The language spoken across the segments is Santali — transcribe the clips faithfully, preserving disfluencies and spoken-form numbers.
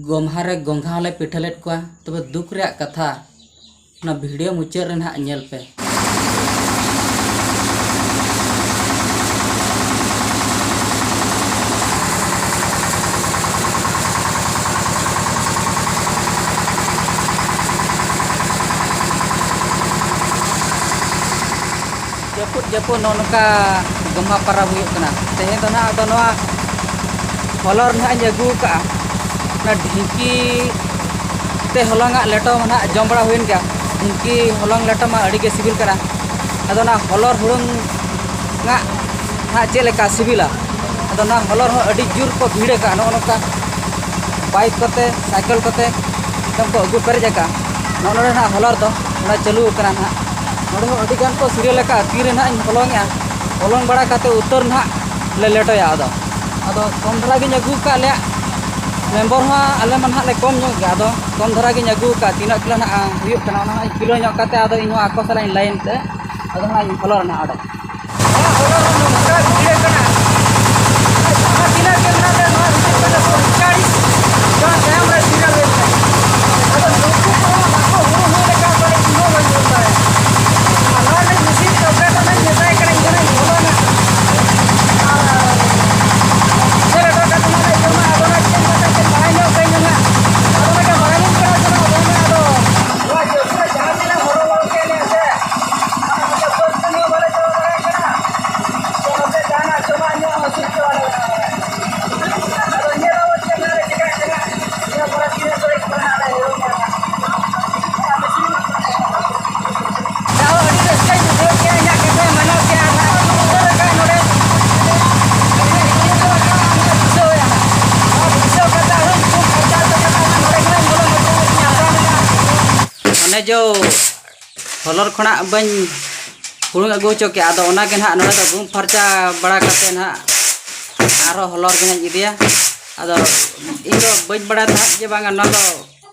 ᱜᱚᱢᱦᱟ ᱨᱮ ᱜᱚᱝᱜᱷᱟ ᱦᱚᱸᱞᱮ ᱯᱤᱴᱷᱟᱹ ᱞᱮᱫ ᱠᱚᱣᱟ᱾ ᱛᱚᱵᱮ ᱫᱩᱠ ᱨᱮᱭᱟᱜ ᱠᱟᱛᱷᱟ, ᱚᱱᱟ ᱵᱷᱤᱰᱤᱭᱳ ᱢᱩᱪᱟᱹᱫ ᱨᱮ ᱱᱟᱦᱟᱜ ᱧᱮᱞ ᱯᱮ᱾ ᱡᱟᱹᱯᱩᱫ ᱡᱟᱹᱯᱩᱫ ᱱᱚᱜᱼᱚ ᱱᱚᱝᱠᱟ ᱜᱚᱢᱦᱟ ᱯᱚᱨᱚᱵᱽ ᱦᱩᱭᱩᱜ ᱠᱟᱱᱟ᱾ ᱛᱮᱦᱮᱧ ᱫᱚ ᱱᱟᱦᱟᱜ ᱟᱫᱚ ᱱᱚᱣᱟ ᱦᱚᱞᱚᱨ ᱱᱟᱦᱟᱜ ᱤᱧ ᱟᱹᱜᱩ ᱟᱠᱟᱫᱼᱟ᱾ ᱚᱱᱟ ᱰᱷᱤᱝᱠᱤ ᱛᱮ ᱦᱚᱞᱚᱝᱟᱜ ᱞᱮᱴᱚ ᱢᱟ ᱱᱟᱦᱟᱜ ᱡᱚᱢ ᱵᱟᱲᱟ ᱦᱩᱭᱮᱱ ᱜᱮᱭᱟ᱾ ᱰᱷᱤᱝᱠᱤ ᱦᱚᱞᱚᱝ ᱞᱮᱴᱚ ᱢᱟ ᱟᱹᱰᱤ ᱜᱮ ᱥᱤᱵᱤᱞ ᱠᱟᱱᱟ᱾ ᱟᱫᱚ ᱚᱱᱟ ᱦᱚᱞᱚᱨ ᱦᱩᱲᱩᱝ ᱟᱜ ᱱᱟᱦᱟᱜ ᱪᱮᱫ ᱞᱮᱠᱟ ᱥᱤᱵᱤᱞᱟ? ᱟᱫᱚ ᱚᱱᱟ ᱦᱚᱞᱚᱨ ᱦᱚᱸ ᱟᱹᱰᱤ ᱡᱳᱨ ᱠᱚ ᱵᱷᱤᱲ ᱟᱠᱟᱫᱼᱟ᱾ ᱱᱚᱜᱼᱚ ᱱᱚᱝᱠᱟ ᱵᱟᱭᱤᱠ ᱠᱚᱛᱮ, ᱥᱟᱭᱠᱮᱞ ᱠᱚᱛᱮ ᱮᱠᱫᱚᱢ ᱠᱚ ᱟᱹᱜᱩ ᱯᱮᱨᱮᱡ ᱟᱠᱟᱫᱼᱟ᱾ ᱱᱚᱜᱼᱚ ᱱᱚᱰᱮ ᱱᱟᱦᱟᱜ ᱦᱚᱞᱚᱨ ᱫᱚ ᱚᱱᱟ ᱪᱟᱹᱞᱩ ᱟᱠᱟᱱᱟ ᱱᱟᱦᱟᱜ᱾ ᱱᱚᱰᱮ ᱦᱚᱸ ᱟᱹᱰᱤ ᱜᱟᱱ ᱠᱚ ᱥᱤᱨᱤᱭᱟᱞ ᱟᱠᱟᱫᱼᱟ᱾ ᱛᱤᱨᱮ ᱱᱟᱦᱟᱜ ᱤᱧ ᱦᱚᱞᱚᱝᱮᱜᱼᱟ, ᱦᱚᱞᱚᱝ ᱵᱟᱲᱟ ᱠᱟᱛᱮ ᱩᱛᱟᱹᱨ ᱱᱟᱦᱟᱜ ᱞᱮ ᱞᱮᱴᱚᱭᱟ᱾ ᱟᱫᱚ, ᱟᱫᱚ ᱠᱚᱢ ᱫᱷᱟᱨᱟ ᱜᱤᱧ ᱟᱹᱜᱩ ᱟᱠᱟᱫ ᱞᱮᱭᱟ᱾ ᱢᱮᱢᱵᱚᱨ ᱦᱚᱸ ᱟᱞᱮ ᱢᱟ ᱱᱟᱦᱟᱜ ᱞᱮ ᱠᱚᱢ ᱧᱚᱜ ᱜᱮᱭᱟ, ᱟᱫᱚ ᱠᱚᱢ ᱫᱷᱟᱨᱟ ᱜᱤᱧ ᱟᱹᱜᱩ ᱟᱠᱟᱫᱼᱟ᱾ ᱛᱤᱱᱟᱹᱜ ᱠᱤᱞᱳ ᱱᱟᱦᱟᱜ ᱦᱩᱭᱩᱜ ᱠᱟᱱᱟ, ᱚᱱᱟ ᱦᱟᱸᱜ ᱤᱧ ᱠᱤᱞᱳ ᱧᱚᱜ ᱠᱟᱛᱮ ᱟᱫᱚ ᱤᱧ ᱦᱚᱸ ᱟᱠᱚ ᱥᱟᱞᱟᱜ ᱤᱧ ᱞᱟᱭᱤᱱ ᱛᱮ ᱟᱫᱚ ᱦᱟᱸᱜ ᱤᱧ ᱯᱷᱚᱞᱚ ᱨᱮᱱᱟᱜ ᱚᱰᱚᱠ᱾ ᱚᱲᱟᱜ ᱦᱚᱲ ᱦᱚᱸ ᱱᱚᱝᱠᱟ ᱵᱷᱤᱲ ᱠᱟᱱᱟ, ᱡᱟᱦᱟᱸ ᱛᱤᱱᱟᱹᱜ ᱜᱮ ᱢᱮᱱᱟᱜ ᱞᱮᱭᱟ, ᱱᱚᱣᱟ ᱵᱷᱤᱛᱤᱨ ᱠᱷᱚᱱ ᱫᱚ ᱯᱚᱸᱭᱛᱟᱞᱤᱥ ᱡᱚᱱ ᱛᱟᱭᱚᱢ ᱨᱮ ᱥᱤᱨᱤᱭᱟᱞ ᱦᱩᱭ ᱠᱟᱱᱟ᱾ ᱟᱫᱚ ᱱᱩᱠᱩ ᱠᱚᱦᱚᱸ ᱵᱟᱠᱚ ᱦᱩᱲᱩ ᱦᱩᱭ ᱞᱮᱠᱟ ᱵᱟᱲᱮ ᱤᱧ ᱦᱚᱸ ᱵᱟᱹᱧ ᱦᱩᱲᱩ ᱫᱟᱲᱮᱭᱟᱜᱼᱟ᱾ ᱟᱨ ᱱᱚᱣᱟ ᱨᱮᱱᱟᱜ ᱢᱮᱥᱤᱱ ᱚᱯᱟᱨᱮᱴᱚᱨ ᱢᱮᱛᱟᱭ ᱠᱟᱱᱟ, ᱤᱧ ᱫᱚ ᱱᱟᱜ ᱤᱧ ᱵᱚᱞᱚᱱᱟ᱾ ᱟᱨ ᱯᱤᱴᱷᱟᱹ ᱞᱮᱴᱚ ᱠᱟᱛᱮ ᱱᱟᱜ ᱞᱮ ᱡᱚᱢᱟ, ᱟᱫᱚ ᱱᱟᱜ ᱪᱮᱫ ᱠᱟᱛᱮ ᱪᱮᱫ ᱵᱟᱲᱟᱭ ᱧᱚᱜ ᱠᱟᱹᱧ ᱢᱮ ᱱᱟᱜ᱾ ᱟᱫᱚ ᱱᱟᱜ ᱵᱟᱲᱟᱭ ᱧᱚᱜ ᱠᱟᱱᱟ ᱥᱮ ᱱᱟᱜ, ᱟᱫᱚ ᱱᱟᱜ ᱟᱫᱚ ᱱᱚᱣᱟ ᱡᱟᱹᱥᱛᱤ ᱡᱟᱦᱟᱸ ᱛᱤᱱᱟᱹᱜ ᱦᱚᱲ ᱵᱚᱞᱚ ᱠᱮᱫ ᱞᱮᱭᱟ ᱥᱮ, ᱟᱨ ᱱᱚᱛᱮ ᱵᱟᱹᱫᱽ ᱠᱟᱹᱢᱤ ᱦᱚᱸ ᱵᱟᱞᱮ ᱪᱟᱵᱟ ᱫᱟᱲᱮᱭᱟᱜ ᱠᱟᱱᱟ᱾ ᱥᱮ ᱱᱚᱛᱮ ᱡᱟᱦᱟᱱᱟᱜ ᱡᱚᱢᱟᱜ ᱧᱩᱣᱟᱜ ᱦᱚᱸ ᱥᱩᱵᱤᱫᱷᱟ ᱵᱟᱹᱱᱩᱜᱼᱟ᱾ ᱟᱫᱚ ᱧᱮᱞ ᱟᱵᱚᱱ ᱪᱮᱫ ᱱᱚᱣᱟ ᱨᱮ ᱪᱤᱠᱟᱹᱜ ᱠᱟᱱᱟ᱾ ᱱᱤᱭᱟᱹ ᱯᱚᱨᱮ ᱛᱤᱱᱟᱹᱜ ᱛᱟᱹᱨᱤᱠᱷ ᱠᱷᱚᱱᱟᱜ ᱞᱮ ᱮᱦᱚᱵᱟ᱾ ᱛᱟᱣ ᱟᱹᱰᱤ ᱨᱟᱹᱥᱠᱟᱹᱧ ᱵᱩᱡᱷᱟᱹᱣ ᱠᱮᱜᱼᱟ, ᱤᱧᱟᱹᱜ ᱠᱟᱛᱷᱟᱧ ᱢᱟᱱᱟᱣ ᱠᱮᱜᱼᱟ᱾ ᱟᱨ ᱱᱚᱜᱼᱚᱭ ᱱᱚᱣᱟ ᱩᱛᱟᱹᱨ ᱟᱠᱟᱫ ᱱᱚᱰᱮ ᱵᱩᱡᱷᱟᱹᱣ ᱮᱱᱟ᱾ ᱱᱚᱣᱟ ᱵᱩᱡᱷᱟᱹᱣ ᱠᱟᱛᱮ ᱟᱨᱦᱚᱸ ᱩᱱᱠᱩ ᱯᱷᱟᱨᱪᱟ ᱦᱚᱪᱚ ᱠᱟᱛᱮ ᱱᱚᱰᱮ ᱠᱷᱚᱱᱟᱜ ᱤᱧ ᱵᱚᱞᱚ ᱞᱮᱱᱟ, ᱤᱧ ᱟᱥᱲᱟ ᱢᱮᱱᱟᱜᱼᱟ᱾ ᱚᱱᱮ ᱡᱚ ᱦᱚᱞᱚᱨ ᱠᱷᱚᱱᱟᱜ ᱵᱟᱹᱧ ᱦᱩᱲᱩᱝ ᱟᱹᱜᱩ ᱦᱚᱪᱚ ᱠᱮᱜᱼᱟ, ᱟᱫᱚ ᱚᱱᱟᱜᱮ ᱱᱟᱦᱟᱜ ᱱᱚᱰᱮ ᱫᱚ ᱜᱩᱢ ᱯᱷᱟᱨᱪᱟ ᱵᱟᱲᱟ ᱠᱟᱛᱮ ᱱᱟᱦᱟᱜ ᱟᱨᱦᱚᱸ ᱦᱚᱞᱚᱨ ᱜᱮ ᱱᱟᱦᱟᱜ ᱤᱧ ᱤᱫᱤᱭᱟ᱾ ᱟᱫᱚ ᱤᱧ ᱫᱚ ᱵᱟᱹᱧ ᱵᱟᱲᱟᱭ ᱛᱟᱦᱮᱸᱫ ᱡᱮ ᱵᱟᱝᱟ ᱱᱚᱣᱟ ᱫᱚ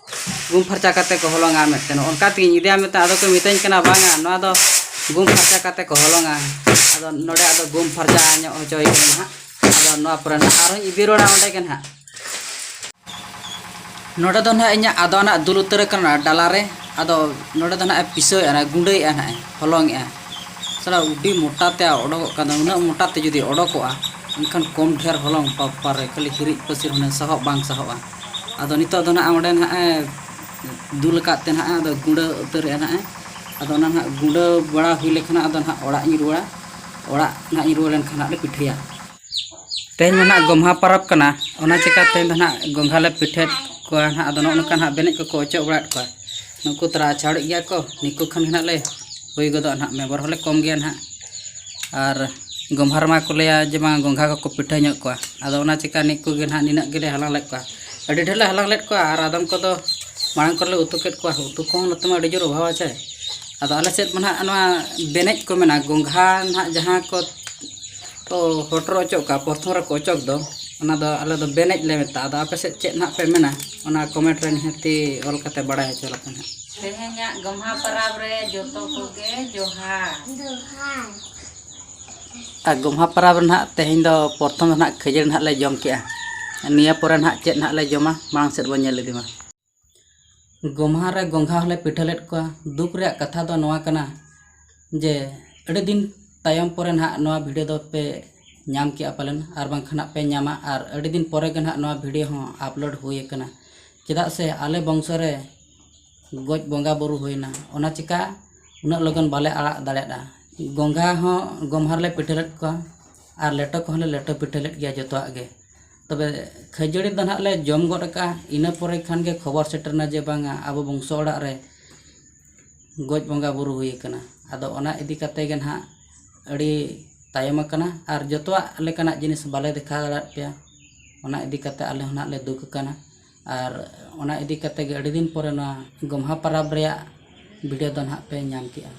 ᱜᱩᱢ ᱯᱷᱟᱨᱪᱟ ᱠᱟᱛᱮ ᱠᱚ ᱦᱚᱞᱚᱝᱟ ᱢᱮᱱᱛᱮ, ᱚᱱᱠᱟ ᱛᱮᱜᱮᱧ ᱤᱫᱤᱭᱟ ᱢᱮᱱᱛᱮ᱾ ᱟᱫᱚ ᱠᱚ ᱢᱤᱛᱟᱹᱧ ᱠᱟᱱᱟ, "ᱵᱟᱝᱟ, ᱱᱚᱣᱟ ᱫᱚ ᱜᱩᱢ ᱯᱷᱟᱨᱪᱟ ᱠᱟᱛᱮ ᱠᱚ ᱦᱚᱞᱚᱝᱟ᱾" ᱟᱫᱚ ᱱᱚᱰᱮ ᱟᱫᱚ ᱜᱩᱢ ᱯᱷᱟᱨᱪᱟ ᱧᱚᱜ ᱦᱚᱪᱚᱭ ᱠᱟᱹᱱᱟᱹᱧ ᱦᱟᱸᱜ᱾ ᱟᱫᱚ ᱱᱚᱣᱟ ᱯᱚᱨᱮ ᱱᱟᱦᱟᱜ ᱟᱨᱦᱚᱸᱧ ᱤᱫᱤ ᱨᱩᱣᱟᱹᱲᱟ ᱚᱸᱰᱮ ᱜᱮ ᱱᱟᱦᱟᱜ᱾ ᱱᱚᱰᱮ ᱫᱚ ᱱᱟᱦᱟᱜ ᱤᱧᱟᱹᱜ ᱟᱫᱣᱟᱱᱟᱜ ᱫᱩᱞ ᱩᱛᱟᱹᱨ ᱟᱠᱟᱱᱟ ᱰᱟᱞᱟ ᱨᱮ᱾ ᱟᱫᱚ ᱱᱚᱰᱮ ᱫᱚ ᱱᱟᱦᱟᱜ ᱮ ᱯᱤᱥᱟᱹᱣᱮᱫᱼᱟ, ᱱᱟᱦᱟᱜ ᱜᱩᱸᱰᱟᱹᱭᱮᱫᱼᱟ, ᱱᱟᱦᱟᱜ ᱮ ᱦᱚᱞᱚᱝᱮᱫᱼᱟ᱾ ᱥᱟᱞᱟ ᱟᱹᱰᱤ ᱢᱚᱴᱟ ᱛᱮ ᱚᱰᱚᱠᱚᱜ ᱠᱟᱱᱟ᱾ ᱩᱱᱟᱹᱜ ᱢᱚᱴᱟ ᱛᱮ ᱡᱩᱫᱤ ᱚᱰᱚᱠᱚᱜᱼᱟ, ᱮᱱᱠᱷᱟᱱ ᱠᱚᱢ ᱰᱷᱮᱨ ᱦᱚᱞᱚᱝ ᱵᱟᱯᱟᱨᱮ, ᱠᱷᱟᱹᱞᱤ ᱦᱤᱨᱤᱡ ᱯᱟᱹᱥᱤᱨ ᱦᱩᱱᱟᱹᱝ ᱥᱟᱦᱚᱵ ᱵᱟᱝ ᱥᱟᱦᱚᱵᱼᱟ᱾ ᱟᱫᱚ ᱱᱤᱛᱚᱜ ᱫᱚ ᱱᱟᱦᱟᱜ ᱚᱸᱰᱮ ᱱᱟᱦᱟᱜ ᱮ ᱫᱩᱞ ᱟᱠᱟᱫ ᱛᱮ ᱱᱟᱦᱟᱜ ᱟᱫᱚ ᱜᱩᱸᱰᱟᱹ ᱩᱛᱟᱹᱨᱮᱜᱼᱟ ᱱᱟᱦᱟᱜ ᱮ᱾ ᱟᱫᱚ ᱚᱱᱟ ᱱᱟᱦᱟᱜ ᱜᱩᱸᱰᱟᱹ ᱵᱟᱲᱟ ᱦᱩᱭ ᱞᱮᱠᱷᱟᱱ ᱟᱫᱚ ᱱᱟᱦᱟᱜ ᱚᱲᱟᱜ ᱤᱧ ᱨᱩᱣᱟᱹᱲᱟ᱾ ᱚᱲᱟᱜ ᱱᱟᱦᱟᱜ ᱤᱧ ᱨᱩᱣᱟᱹᱲ ᱞᱮᱱᱠᱷᱟᱱ ᱱᱟᱦᱟᱜ ᱞᱮ ᱯᱤᱴᱷᱟᱹᱭᱟ᱾ ᱛᱮᱦᱮᱧ ᱢᱟ ᱱᱟᱦᱟᱜ ᱜᱚᱢᱦᱟ ᱯᱚᱨᱚᱵᱽ ᱠᱟᱱᱟ, ᱚᱱᱟ ᱪᱤᱠᱟ ᱛᱮᱦᱮᱧ ᱫᱚ ᱱᱟᱦᱟᱜ ᱜᱚᱸᱜᱷᱟ ᱞᱮ ᱯᱤᱴᱷᱟᱹᱭᱮᱫ ᱠᱚᱣᱟ ᱱᱟᱦᱟᱜ᱾ ᱟᱫᱚ ᱱᱚᱜᱼᱚ ᱱᱚᱝᱠᱟ ᱱᱟᱦᱟᱜ ᱵᱮᱱᱮᱡ ᱠᱚᱠᱚ ᱚᱪᱚᱜ ᱵᱟᱲᱟᱭᱮᱫ ᱠᱚᱣᱟ᱾ ᱱᱩᱠᱩ ᱛᱟᱨᱟ ᱟᱪᱷᱟᱲᱮᱫ ᱜᱮᱭᱟ ᱠᱚ, ᱱᱤᱠᱩ ᱠᱷᱟᱱ ᱜᱮ ᱱᱟᱦᱟᱜ ᱞᱮ ᱦᱩᱭ ᱜᱚᱫᱚᱜᱼᱟ ᱱᱟᱦᱟᱜ, ᱢᱮᱢᱵᱚᱨ ᱦᱚᱸᱞᱮ ᱠᱚᱢ ᱜᱮᱭᱟ ᱱᱟᱦᱟᱜ᱾ ᱟᱨ ᱜᱚᱢᱦᱟ ᱨᱮᱢᱟ ᱠᱚ ᱞᱟᱹᱭᱟ ᱡᱮ ᱵᱟᱝ ᱜᱚᱸᱜᱷᱟ ᱠᱚᱠᱚ ᱯᱤᱴᱷᱟᱹ ᱧᱚᱜ ᱠᱚᱣᱟ᱾ ᱟᱫᱚ ᱚᱱᱟ ᱪᱤᱠᱟ ᱱᱤᱠᱩ ᱜᱮ ᱱᱟᱦᱟᱜ ᱱᱤᱱᱟᱹᱜ ᱜᱮᱞᱮ ᱦᱟᱞᱟᱝ ᱞᱮᱫ ᱠᱚᱣᱟ, ᱟᱹᱰᱤ ᱰᱷᱮᱨ ᱞᱮ ᱦᱟᱞᱟᱝ ᱞᱮᱫ ᱠᱚᱣᱟ᱾ ᱟᱨ ᱟᱫᱚᱢ ᱠᱚᱫᱚ ᱢᱟᱲᱟᱝ ᱠᱚᱨᱮ ᱞᱮ ᱩᱛᱩ ᱠᱮᱫ ᱠᱚᱣᱟ, ᱩᱛᱩ ᱠᱚᱦᱚᱸ ᱱᱚᱛᱮ ᱢᱟ ᱟᱹᱰᱤ ᱡᱳᱨ ᱚᱵᱷᱟᱵᱟ ᱪᱮ᱾ ᱟᱫᱚ ᱟᱞᱮ ᱥᱮᱫ ᱢᱟ ᱱᱟᱦᱟᱜ ᱱᱚᱣᱟ ᱵᱮᱱᱮᱡ ᱠᱚ ᱢᱮᱱᱟ, ᱜᱚᱸᱜᱷᱟ ᱱᱟᱦᱟᱜ ᱡᱟᱦᱟᱸ ᱠᱚ ᱠᱚ ᱦᱚᱴᱚᱨ ᱚᱪᱚᱜ ᱠᱟᱜᱼᱟ, ᱯᱨᱚᱛᱷᱚᱢ ᱨᱮᱠᱚ ᱚᱪᱚᱜ ᱫᱚ, ᱚᱱᱟ ᱫᱚ ᱟᱞᱮ ᱫᱚ ᱵᱮᱱᱮᱡ ᱞᱮ ᱢᱮᱛᱟᱜᱼᱟ᱾ ᱟᱫᱚ ᱟᱯᱮ ᱥᱮᱫ ᱪᱮᱫ ᱱᱟᱦᱟᱜ ᱯᱮ ᱢᱮᱱᱟ, ᱚᱱᱟ ᱠᱚᱢᱮᱱᱴ ᱨᱮ ᱱᱤᱦᱟᱹᱛᱤ ᱚᱞ ᱠᱟᱛᱮ ᱵᱟᱲᱟᱭ ᱦᱚᱪᱚ ᱞᱮᱯᱮ ᱱᱟᱦᱟᱜ᱾ ᱛᱮᱦᱮᱧᱟᱜ ᱜᱚᱢᱦᱟ ᱯᱟᱨᱟᱵᱽ ᱨᱮ ᱡᱚᱛᱚ ᱠᱚᱜᱮ ᱡᱚᱦᱟᱨ᱾ ᱟᱨ ᱜᱚᱢᱦᱟ ᱯᱟᱨᱟᱵᱽ ᱨᱮ ᱱᱟᱦᱟᱜ ᱛᱮᱦᱮᱧ ᱫᱚ ᱯᱨᱚᱛᱷᱚᱢ ᱫᱚ ᱱᱟᱦᱟᱜ ᱠᱷᱟᱹᱡᱟᱹᱲᱤ ᱱᱟᱦᱟᱜ ᱞᱮ ᱡᱚᱢ ᱠᱮᱜᱼᱟ᱾ ᱱᱤᱭᱟᱹ ᱯᱚᱨᱮ ᱱᱟᱦᱟᱜ ᱪᱮᱫ ᱱᱟᱦᱟᱜ ᱞᱮ ᱡᱚᱢᱟ, ᱢᱟᱲᱟᱝ ᱥᱮᱫ ᱵᱚᱱ ᱧᱮᱞ ᱤᱫᱤ ᱢᱟ᱾ ᱜᱚᱢᱦᱟ ᱨᱮ ᱜᱚᱸᱜᱷᱟ ᱦᱚᱸᱞᱮ ᱯᱤᱴᱷᱟᱹ ᱞᱮᱫ ᱠᱚᱣᱟ᱾ ᱫᱩᱠ ᱨᱮᱭᱟᱜ ᱠᱟᱛᱷᱟ ᱫᱚ ᱱᱚᱣᱟ ᱠᱟᱱᱟ ᱡᱮ ᱟᱹᱰᱤ ᱫᱤᱱ ᱛᱟᱭᱚᱢ ᱯᱚᱨᱮ ᱱᱟᱦᱟᱜ ᱱᱚᱣᱟ ᱵᱷᱤᱰᱤᱭᱳ ᱫᱚ ᱯᱮ ᱧᱟᱢ ᱠᱮᱜᱼᱟ ᱯᱟᱞᱮᱱ, ᱟᱨ ᱵᱟᱝᱠᱷᱟᱱ ᱱᱟᱦᱟᱜ ᱯᱮ ᱧᱟᱢᱟ᱾ ᱟᱨ ᱟᱹᱰᱤ ᱫᱤᱱ ᱯᱚᱨᱮ ᱜᱮ ᱱᱟᱦᱟᱜ ᱱᱚᱣᱟ ᱵᱷᱤᱰᱤᱭᱳ ᱦᱚᱸ ᱟᱯᱞᱳᱰ ᱦᱩᱭ ᱟᱠᱟᱱᱟ᱾ ᱪᱮᱫᱟᱜ ᱥᱮ ᱟᱞᱮ ᱵᱚᱝᱥᱚ ᱨᱮ ᱜᱚᱡ ᱵᱚᱸᱜᱟ ᱵᱩᱨᱩ ᱦᱩᱭᱱᱟ, ᱚᱱᱟ ᱪᱤᱠᱟ ᱩᱱᱟᱹᱜ ᱞᱚᱜᱚᱱ ᱵᱟᱞᱮ ᱟᱲᱟᱜ ᱫᱟᱲᱮᱭᱟᱫᱼᱟ᱾ ᱜᱚᱸᱜᱷᱟ ᱦᱚᱸ ᱜᱚᱢᱦᱟ ᱨᱮᱞᱮ ᱯᱤᱴᱷᱟᱹ ᱞᱮᱫ ᱠᱚᱣᱟ ᱟᱨ ᱞᱮᱴᱚ ᱠᱚᱦᱚᱸ ᱞᱮ ᱞᱮᱴᱚ ᱯᱤᱴᱷᱟᱹ ᱞᱮᱫ ᱜᱮᱭᱟ ᱡᱚᱛᱚᱣᱟᱜ ᱜᱮ᱾ ᱛᱚᱵᱮ ᱠᱷᱟᱹᱡᱟᱹᱲᱤ ᱫᱚ ᱱᱟᱦᱟᱜ ᱞᱮ ᱡᱚᱢ ᱜᱚᱫ ᱟᱠᱟᱫᱼᱟ᱾ ᱤᱱᱟᱹ ᱯᱚᱨᱮ ᱠᱷᱟᱱ ᱜᱮ ᱠᱷᱚᱵᱚᱨ ᱥᱮᱴᱮᱨᱱᱟ ᱡᱮ ᱵᱟᱝᱟ ᱟᱵᱚ ᱵᱚᱝᱥᱚ ᱚᱲᱟᱜ ᱨᱮ ᱜᱚᱡ ᱵᱚᱸᱜᱟ ᱵᱩᱨᱩ ᱦᱩᱭ ᱟᱠᱟᱱᱟ᱾ ᱟᱫᱚ ᱚᱱᱟ ᱤᱫᱤ ᱠᱟᱛᱮ ᱜᱮ ᱱᱟᱦᱟᱜ ᱟᱹᱰᱤ ᱛᱟᱭᱚᱢ ᱟᱠᱟᱱᱟ ᱟᱨ ᱡᱚᱛᱚᱣᱟᱜ ᱞᱮᱠᱟᱱᱟᱜ ᱡᱤᱱᱤᱥ ᱵᱟᱞᱮ ᱫᱮᱠᱷᱟᱣ ᱫᱟᱲᱮᱭᱟᱫ ᱯᱮᱭᱟ᱾ ᱚᱱᱟ ᱤᱫᱤ ᱠᱟᱛᱮ ᱟᱞᱮ ᱦᱚᱸ ᱱᱟᱦᱟᱜ ᱞᱮ ᱫᱩᱠ ᱟᱠᱟᱱᱟ᱾ ᱟᱨ ᱚᱱᱟ ᱤᱫᱤ ᱠᱟᱛᱮ ᱜᱮ ᱟᱹᱰᱤ ᱫᱤᱱ ᱯᱚᱨᱮ ᱱᱚᱣᱟ ᱜᱚᱢᱦᱟ ᱯᱟᱨᱟᱵᱽ ᱨᱮᱭᱟᱜ ᱵᱷᱤᱰᱤᱭᱳ ᱫᱚ ᱱᱟᱦᱟᱜ ᱯᱮ ᱧᱟᱢ ᱠᱮᱜᱼᱟ᱾